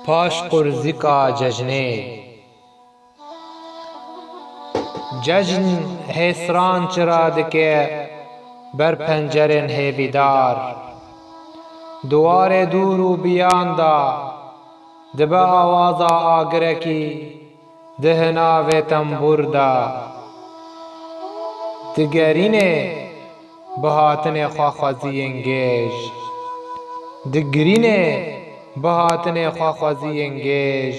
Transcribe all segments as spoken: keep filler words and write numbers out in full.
Paş qurzika cejnê. Cejn hêsran çira dike ber pencerên hêvîdar. Di warê dûr û biyan de dibe awaza agirekî di hinavê tembûr de. Digerînê bi hatinê xwexweziyên gêj. Digirînê bi hatinê xwexweziyên gêj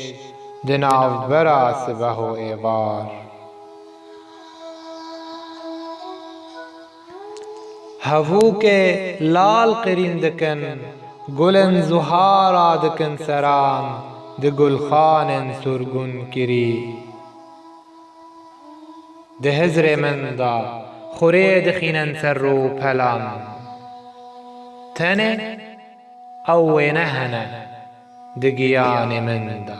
di navbera sibeh û êvar. Hevûkê lal qirîn dikin, gulên zuha radikin seran di gulxanên surgûn kirî. Di hizrê min de xurê dixînin ser rûpelan. Tenê ew wêne hene di giyanê min de.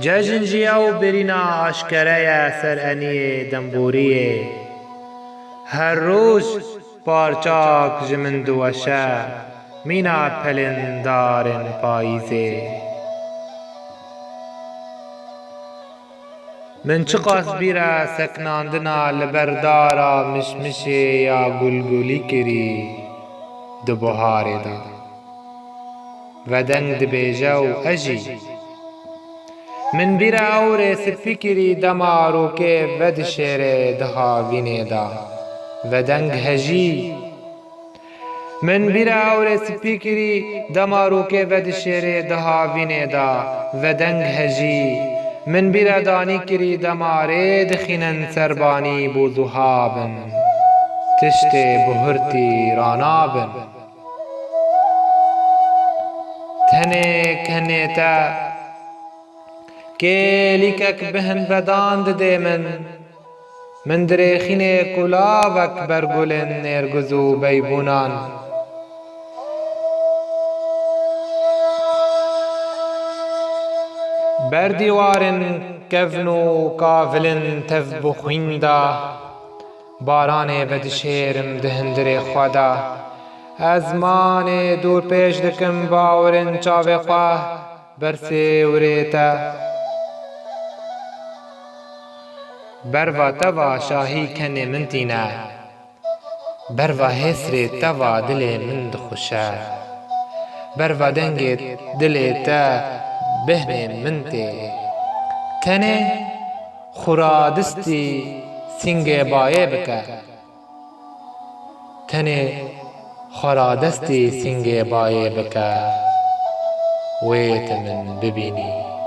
Cejn jî ew birîna aşkere ye ser eniyê dembûriyê. Her roj parçak ji min diweşe mîna pelên darên payîzê. Min çiqas bîra seknandina li ber dara mişmişê ya gulgulî kirî di buharê de. Vedeng dibêje û ez jî. Min bîra ewrê spî kirî dema rokê vedişêrê di havînê de. Vedeng hejî. Min bîra ewrê spî kirî dema rokê vedişêrê di havînê de. Vedeng hejî. Min bîra danî kirî dema rê dixînin serbanî bo zuha bin. Tiştê buhurtî ranabin. Tenê kenê te kêlîkek bihin vedan didê min. Min dirêxînê kulavek ber gulên nêrgiz û beybûnan. Ber dîwarên kevn û kavilên tev bi xwîn de. Baranê vedişêrim di hundirê xwe de. Ez manê dûr pêş dikim bawirên çavê xwe ber sêwirê te. Berva te va şahî kenê min tîne. Berva hêsrê te va dilê min dixuşe. Berva dengê dilê te behnê min tê. Tenê xwe radistî sîngê bayê bike. Tenê xwe radestî sîngê bayê bike. Wê tu min bibînî.